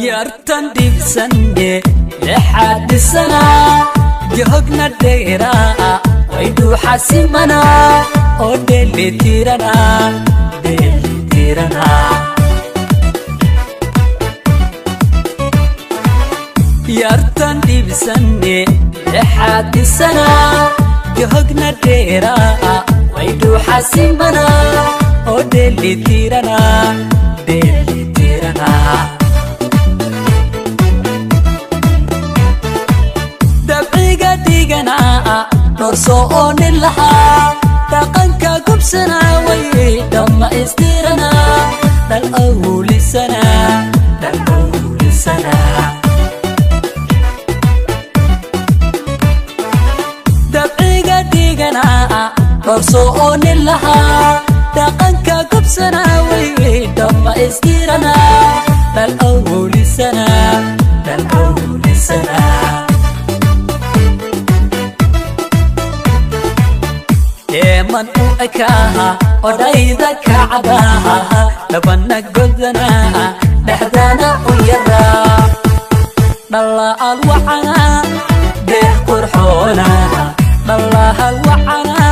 Yartan dhibsane lexaadhisana jahogna dheeraa way dhuuxasimana oo dheelitirana dheelitirana. Yartan dhibsane lexaadhisana jahogna dheeraa way dhuuxasimana oo dheelitirana dheelitirana. Dabciga dhiganaa dhorso oo nin lahaa dhaqanka gubsanaa way dhammaystirana dhal awulisana dhal awulisana. Dabciga dhiganaa dhorso oo nin lahaa dhaqanka gubsanaa way dhammaystirana dhal awulisana dhal awulisana. Eeman u ekaaha odhayda kacdaha labana godana dhexdana u yaraa dhalaal wacana deex qurxoona dhalaal wacana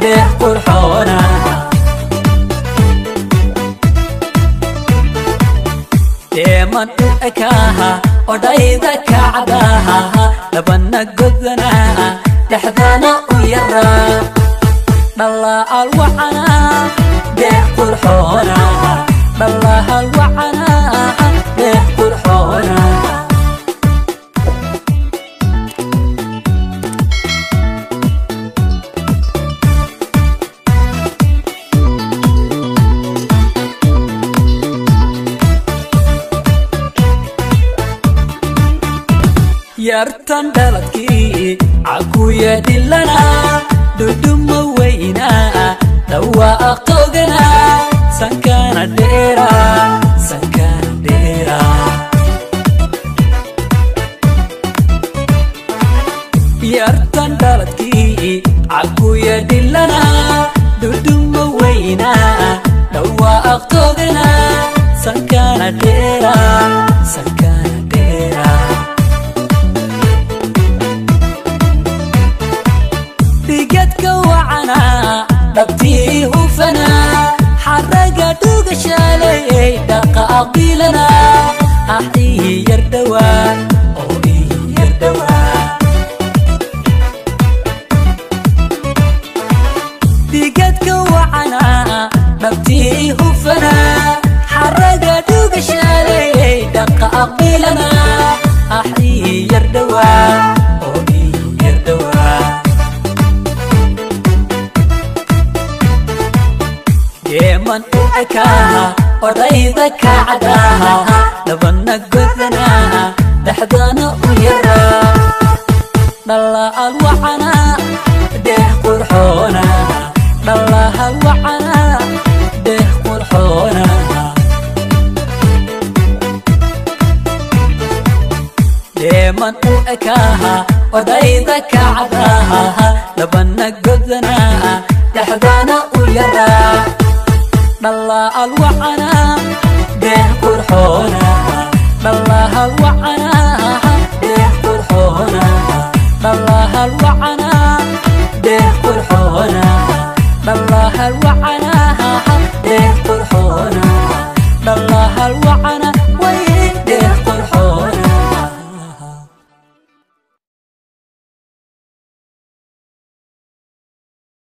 deex qurxoona. Eeman u ekaaha odhayda kacdaha labana godana dhexdana u yaraa dhalaal wacana deex qurxoona dhalaal wacana deex qurxoona. Yartan dhaladkii cakuya dhilana dhudhuma weynaa dhawaa aqoogana sankana dheera sankana dheera. Yartan dhaladkii cakuya dhilana dhudhuma weynaa dhawaa aqoogana sankana dheera sankana dheera. Dhigadka wacanaa dhabtii hufanaa xaraga dhugashaley dhaqa aqbilana ah ii yar dhawaa oo ii yar dhawaa. Dhigadka wacanaa dhabtii hufanaa xaraga dhugashaley dhaqa aqbilana ah ii yar dhawaa oo ii yar dhawaa. Eeman u ekaaha odhayda kacdaha labana godana dhexdana u yaraa dhalaal wacana deex qurxoona dhalaal wacana deex qurxoona. Eeman u ekaaha odhayda kacdaha labana godana dhexdana u yaraa dhalaal wacana deex qurxoona dhalaal wacana deex qurxoona dhalaal wacana.